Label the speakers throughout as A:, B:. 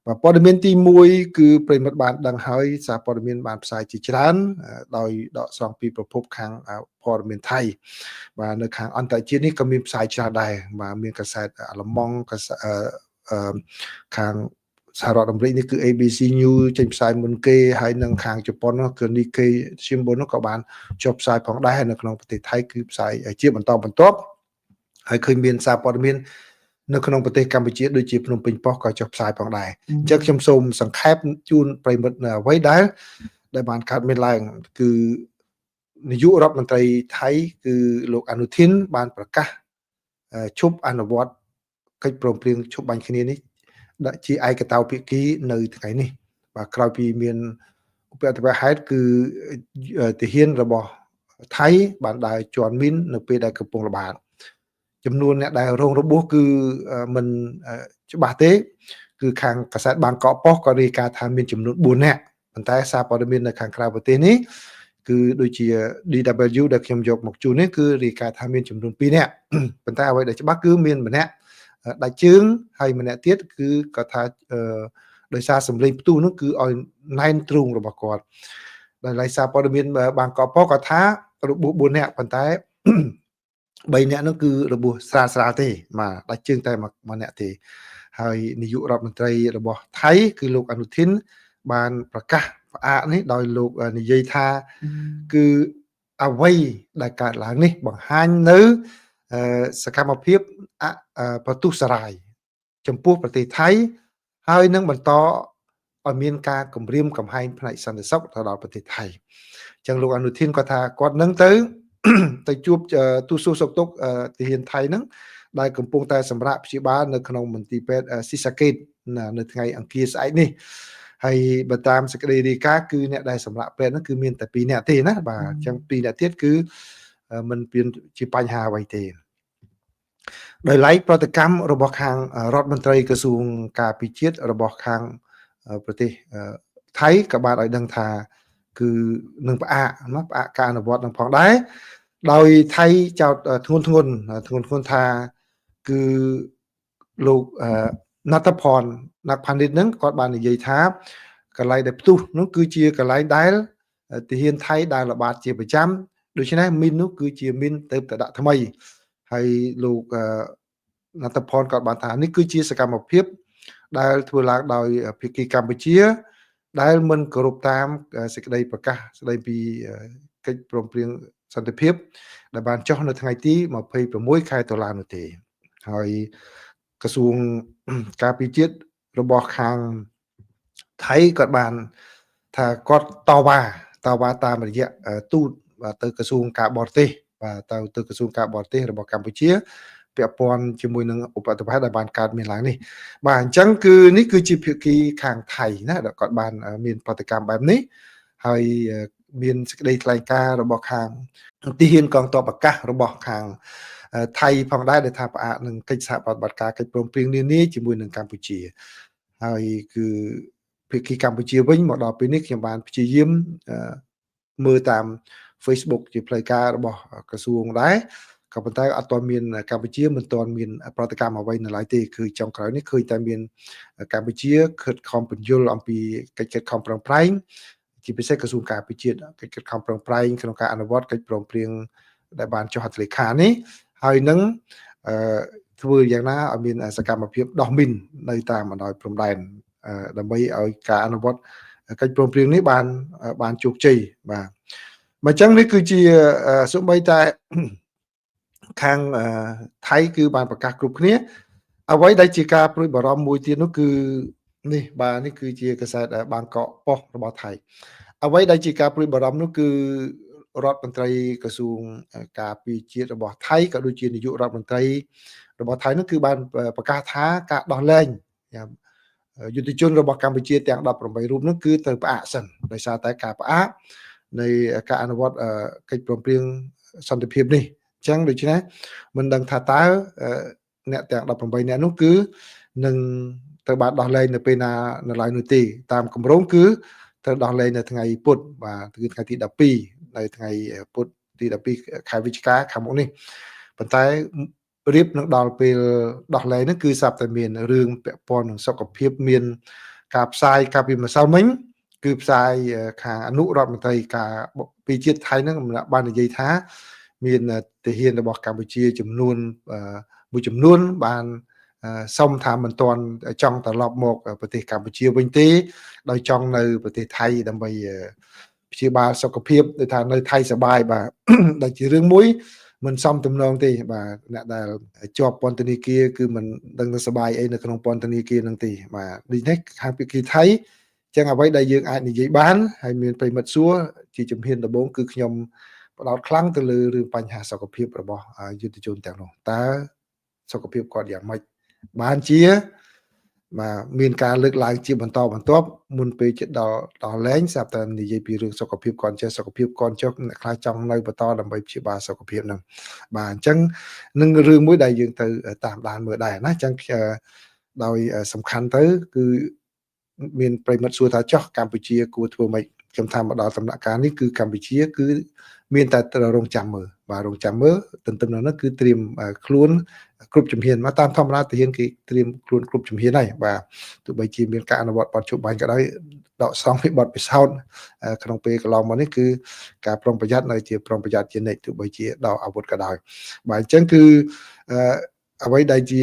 A: បាទព័ត៌មានទី1គឺប្រិមិត្តបានដឹងហើយសារព័ត៌មានបានផ្សាយជាច្រើនដោយដកស្រង់ពីប្រភពខាងព័ត៌មានថៃបាទនៅខាងអន្តរជាតិនេះក៏មានផ្សាយច្រើនដែរបាទមានកាសែតអាល្លឺម៉ង់កាសែតខាងសហរដ្ឋអាមេរិកនេះគឺ ABC News ចេញផ្សាយមុនគេហើយនឹងខាងជប៉ុននោះគឺ Nikkei Shimbun នោះក៏បានចុះផ្សាយផងដែរនៅក្នុងប្រទេសថៃគឺផ្សាយជាបន្តបន្ទាប់ហើយឃើញមានសារព័ត៌មាននៅក្នុងប្រទេសកម្ពុជាដូចជាភ្នំពេញប៉ុស្តិ៍ក៏ចុះផ្សាយផងដែរអញ្ចឹងខ្ញុំសូមសង្ខេបជូនប្រិមិត្តនៅអ្វីដែលដែលបានកើតមានឡើងគឺនាយករដ្ឋមន្ត្រីថៃគឺលោកអនុធីនបានប្រកាសឈប់អនុវត្តកិច្ចព្រមព្រៀងឈប់បាញ់គ្នានេះដាក់ជាឯកតោភាគីនៅថ្ងៃនេះបាទក្រោយពីមានឧបទ្ទវហេតុគឺទាហានរបស់ថៃបានដើរជាន់មីននៅពេលដែលកំពុងល្បាតចំនួនអ្នកដែលរងរបួសគឺមិនច្បាស់ទេគឺខាងកាសែតបាងកកប៉ុស្តិ៍ក៏រាយការណ៍ថាមានចំនួន4នាក់ប៉ុន្តែសារព័ត៌មាននៅខាងក្រៅប្រទេសនេះគឺដូចជា DW ដែលខ្ញុំយកមកជូននេះគឺរាយការណ៍ថាមានចំនួន2នាក់ប៉ុន្តែអ្វីដែលច្បាស់គឺមានម្នាក់ដាច់ជើងហើយម្នាក់ទៀតគឺគាត់ថាដោយសារសម្លេងផ្ទុះនោះគឺឲ្យណែនទ្រូងរបស់គាត់ដោយឡែកសារព័ត៌មានបាងកកប៉ុស្តិ៍ក៏ថារបួស4នាក់ប៉ុន្តែ3នាក់នោះគឺរបួសស្រាលស្រាលទេបាទដាច់ជើងតែម្នាក់ទេហើយនាយករដ្ឋមន្ត្រីរបស់ថៃគឺលោកអនុធីនបានប្រកាសផ្អាកនេះដោយលោកនិយាយថាគឺអ្វីដែលកើតឡើងនេះបង្ហាញនៅសកម្មភាពប្រទុសរាយចំពោះប្រទេសថៃហើយនឹងបន្តឲ្យមានការគម្រាមកំហែងផ្នែកសន្តិសុខទៅដល់ប្រទេសថៃអញ្ចឹងលោកអនុធីនគាត់ថាគាត់នឹងទៅទៅជួបទូសួរសុខទុក្ខទាហានថៃហ្នឹងដែលកំពុងតែសម្រាកព្យាបាលនៅក្នុងមន្ទីរពេទ្យស៊ីសាកេតនៅថ្ងៃអង្គារស្អែកនេះហើយបើតាមសេចក្តីរាយការណ៍គឺអ្នកដែលសម្រាកពេទ្យហ្នឹងគឺមានតែ2នាក់ទេណាបាទអញ្ចឹង2នាក់ទៀតគឺមិនមានជាបញ្ហាអ្វីទេដោយឡែកប្រតិកម្មរបស់ខាងរដ្ឋមន្ត្រីក្រសួងការពារជាតិរបស់ខាងប្រទេសថៃក៏បានឲ្យដឹងថាគឺនឹងផ្អាកណាផ្អាកការអនុវត្តនឹងផងដែរដោយថៃចោទធ្ងន់ធ្ងន់ធ្ងន់ធ្ងរថាគឺលោកណត្តផនណាក់ផានិតនឹងគាត់បាននិយាយថាកន្លែងដែលផ្ទុះនោះគឺជាកន្លែងដែលទាហានថៃដែលល្បាតជាប្រចាំដូច្នេះមីននោះគឺជាមីនទៅតដាក់ថ្មីហើយលោកណត្តផនគាត់បានថានេះគឺជាសកម្មភាពដែលធ្វើឡើងដោយភាគីកម្ពុជា ដែលមិនគោរពតាមសេចក្តីប្រកាសស្តីពីកិច្ចព្រមព្រៀងសន្តិភាពដែលបានចុះនៅថ្ងៃទី26ខែតុលានោះទេហើយក្រសួងការពារជាតិរបស់ខាងថៃគាត់បានថាគាត់តវ៉ាតវ៉ាតាមរយៈទូតបាទទៅក្រសួងការបរទេសបាទទៅទៅក្រសួងការបរទេសរបស់កម្ពុជាពាក់ព័ន្ធជាមួយនឹងឧបទ្ទវហេតុដែលបានកើតមានឡើងនេះបាទអញ្ចឹងគឺនេះគឺជាភាគីខាងថៃណាដែលគាត់បានមានប្រតិកម្មបែបនេះហើយមានសេចក្តីថ្លែងការណ៍របស់ខាងទាហានកងទ័ពអាកាសរបស់ខាងថៃផងដែរដែលថាផ្អាកនឹងកិច្ចសហប្រតិបត្តិការកិច្ចព្រមព្រៀងនានាជាមួយនឹងកម្ពុជាហើយគឺភាគីកម្ពុជាវិញមកដល់ពេលនេះខ្ញុំបានព្យាយាមមើលតាម Facebook ជាផ្លូវការរបស់ក្រសួងដែរក៏ប៉ុន្តែអត់ទាន់មានកម្ពុជាមិនទាន់មានប្រតិកម្មអ្វីនៅឡើយទេគឺចុងក្រោយនេះឃើញតែមានកម្ពុជាខិតខំពន្យល់អំពីកិច្ចខិតខំប្រឹងប្រែងជាពិសេសក្រសួងការពារជាតិកិច្ចខិតខំប្រឹងប្រែងក្នុងការអនុវត្តកិច្ចព្រមព្រៀងដែលបានចុះហត្ថលេខានេះហើយនឹងអឺធ្វើយ៉ាងណាឲ្យមានសកម្មភាពដោះមីននៅតាមបណ្ដោយព្រំដែនដើម្បីឲ្យការអនុវត្តកិច្ចព្រមព្រៀងនេះបានបានជោគជ័យបាទមកចឹងនេះគឺជាសូម្បីតែខាងថៃគឺបានប្រកាសគ្រប់គ្នាអ្វីដែលជាការព្រួយបារម្ភមួយទៀតនោះគឺនេះបាទនេះគឺជាកាសែតបាងកកប៉ុស្តិ៍របស់ថៃអ្វីដែលជាការព្រួយបារម្ភនោះគឺរដ្ឋមន្ត្រីក្រសួងការពារជាតិរបស់ថៃក៏ដូចជានាយករដ្ឋមន្ត្រីរបស់ថៃនោះគឺបានប្រកាសថាការដោះលែងយុទ្ធជនរបស់កម្ពុជាទាំង18រូបនោះគឺត្រូវផ្អាកសិនដោយសារតែការផ្អាកនៃការអនុវត្តកិច្ចព្រមព្រៀងសន្តិភាពនេះអញ្ចឹងដូច្នេះមិនដឹងថាតើអ្នកទាំង18នាក់នោះគឺនឹងត្រូវបានដោះលែងនៅពេលណានៅឡើយនោះទេតាមគម្រោងគឺត្រូវដោះលែងនៅថ្ងៃពុធបាទគឺថ្ងៃទី12នៅថ្ងៃពុធទី12ខែវិច្ឆិកាខាងមុខនេះប៉ុន្តែរៀបនឹងដល់ពេលដោះលែងហ្នឹងគឺស្រាប់តែមានរឿងពាក់ព័ន្ធនឹងសុខភាពមាន ការផ្សាយកាលពីម្សិលមិញគឺផ្សាយខាងអនុរដ្ឋមន្ត្រីការពីជាតិថៃហ្នឹងបាននិយាយថាមានទាហានរបស់កម្ពុជាចំនួនមួយចំនួនបានសុំថាមិនទាន់ចង់ត្រឡប់មកប្រទេសកម្ពុជាវិញទេដោយចង់នៅប្រទេសថៃដើម្បីព្យាបាលសុខភាពដូចថានៅថៃសប្បាយបាទដែលជារឿងមួយមិនសមទំនងទេបាទអ្នកដែលជាប់ពន្ធនាគារគឺមិនដឹងទៅសប្បាយអីនៅក្នុងពន្ធនាគារនឹងទេបាទដូច្នេះខាងភាគីថៃចឹងអ្វីដែលយើងអាចនិយាយបានហើយមានប្រិមិត្តសួរជាជំហានដំបូងគឺខ្ញុំផ្ដោតខ្លាំងទៅលើរឿងបញ្ហាសុខភាពរបស់យុទ្ធជនទាំងនោះតើសុខភាពគាត់យ៉ាងម៉េចបានជាបាទមានការលើកឡើងជាបន្តបន្ទាប់មុនពេលជិតដល់លែងស្រាប់តែនិយាយពីរឿងសុខភាពគាត់ចេះសុខភាពគាត់ចុះអ្នកខ្លះចង់នៅបន្តដើម្បីព្យាបាលសុខភាពហ្នឹងបាទអញ្ចឹងនឹងរឿងមួយដែលយើងទៅតាមដានមើលដែរណាអញ្ចឹងដោយសំខាន់ទៅគឺមានប្រិមិត្តសួរថាចោះកម្ពុជាគួរធ្វើម៉េចខ្ញុំថាមកដល់ដំណាក់កាលនេះគឺកម្ពុជាគឺមានតែរងចាំមើលបាទរងចាំមើលទន្ទឹមនឹងនោះគឺត្រៀមខ្លួនគ្រប់ជំហានមកតាមធម្មតាទាហានគេត្រៀមខ្លួនគ្រប់ជំហានហើយបាទទោះបីជាមានការអនុវត្តបទជប់បាញ់ក៏ដោយដកស្រង់ពីបទពិសោធន៍ក្នុងពេលកន្លងមកនេះគឺការប្រុងប្រយ័ត្ននៅជាប្រុងប្រយ័ត្នជានិច្ចទោះបីជាដកអាវុធក៏ដោយបាទអញ្ចឹងគឺអ្វីដែលជា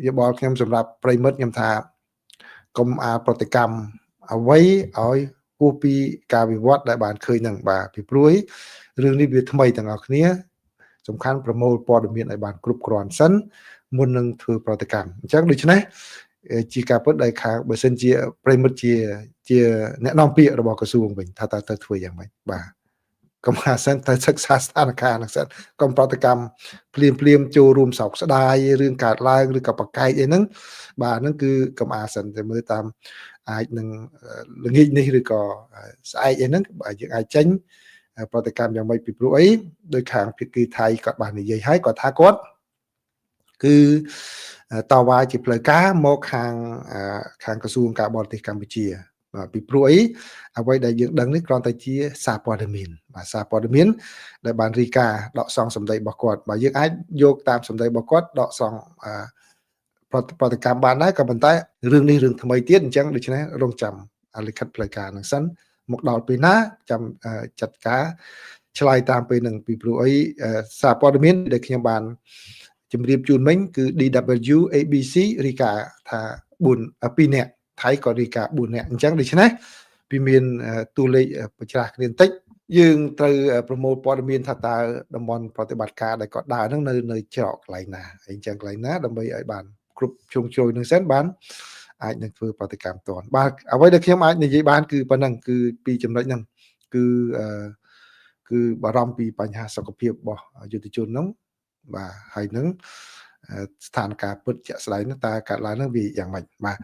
A: យោបល់ខ្ញុំសម្រាប់ប្រិមិត្តខ្ញុំថាកុំអាប្រតិកម្មអ្វីឲ្យហួសពីការវិវត្តដែលបានឃើញហ្នឹងបាទពីព្រោះរឿងនេះវាថ្មីទាំងអស់គ្នាសំខាន់ប្រមូលព័ត៌មានឲ្យបានគ្រប់គ្រាន់សិនមុននឹងធ្វើប្រតិកម្មអញ្ចឹងដូច្នេះជាការពិតដែលខាងបើសិនជាប្រិមិត្តជាអ្នកនាំពាក្យរបស់ក្រសួងវិញថាតើទៅធ្វើយ៉ាងម៉េចបាទកុំអាសិនទៅសិក្សាស្ថានភាពហ្នឹងសិនកុំប្រតិកម្មភ្លាមភ្លាមចូលរួមសោកស្ដាយរឿងកើតឡើងឬក៏ប្រកែកអីហ្នឹងបាទហ្នឹងគឺកុំអាសិនទៅមើលតាមអាចនឹងល្ងាចនេះឬក៏ស្អែកអីហ្នឹងបាទយើងអាចចេញប្រតិកម្មយ៉ាងម៉េចពីព្រោះអីដោយខាងភាគីថៃគាត់បាននិយាយហើយគាត់ថាគាត់គឺតវ៉ាជាផ្លូវការមកខាងក្រសួងការបរទេសកម្ពុជាបាទពីព្រោះអីអ្វីដែលយើងដឹងនេះគ្រាន់តែជាសារព័ត៌មានបាទសារព័ត៌មានដែលបានរាយការណ៍ដកស្រង់សម្ដីរបស់គាត់បាទយើងអាចយកតាមសម្ដីរបស់គាត់ដកស្រង់ប្រតិកម្មបានដែរក៏ប៉ុន្តែរឿងនេះរឿងថ្មីទៀតអញ្ចឹងដូច្នេះរងចាំលិខិតផ្លូវការនឹងសិនមកដល់ពេលណាចាំចាត់ការឆ្លើយតាមពេលនឹងពីព្រោះអីសារព័ត៌មានដែលខ្ញុំបានជម្រាបជូនមិញគឺ DW ABC រាយការណ៍ថា4 2នាក់ថៃក៏រាយការណ៍4នាក់អញ្ចឹងដូច្នេះវាមានតួលេខប្រច្រាស់គ្នាបន្តិចយើងត្រូវប្រមូលព័ត៌មានថាតើតំបន់ប្រតិបត្តិការដែលគាត់ដើរហ្នឹងនៅច្រកកន្លែងណាអញ្ចឹងកន្លែងណាដើម្បីឲ្យបានគ្រប់ជ្រុងជ្រោយនឹងសិនបានអាចនឹងធ្វើប្រតិកម្មទាន់បាទអ្វីដែលខ្ញុំអាចនិយាយបានគឺប៉ុណ្ណឹងគឺពីចំណុចហ្នឹងគឺគឺបារម្ភពីបញ្ហាសុខភាពរបស់យុទ្ធជនហ្នឹងបាទហើយនឹងស្ថានភាពពិតជាក់ស្ដែងនោះតើកើតឡើងហ្នឹងវាយ៉ាងម៉េចបាទ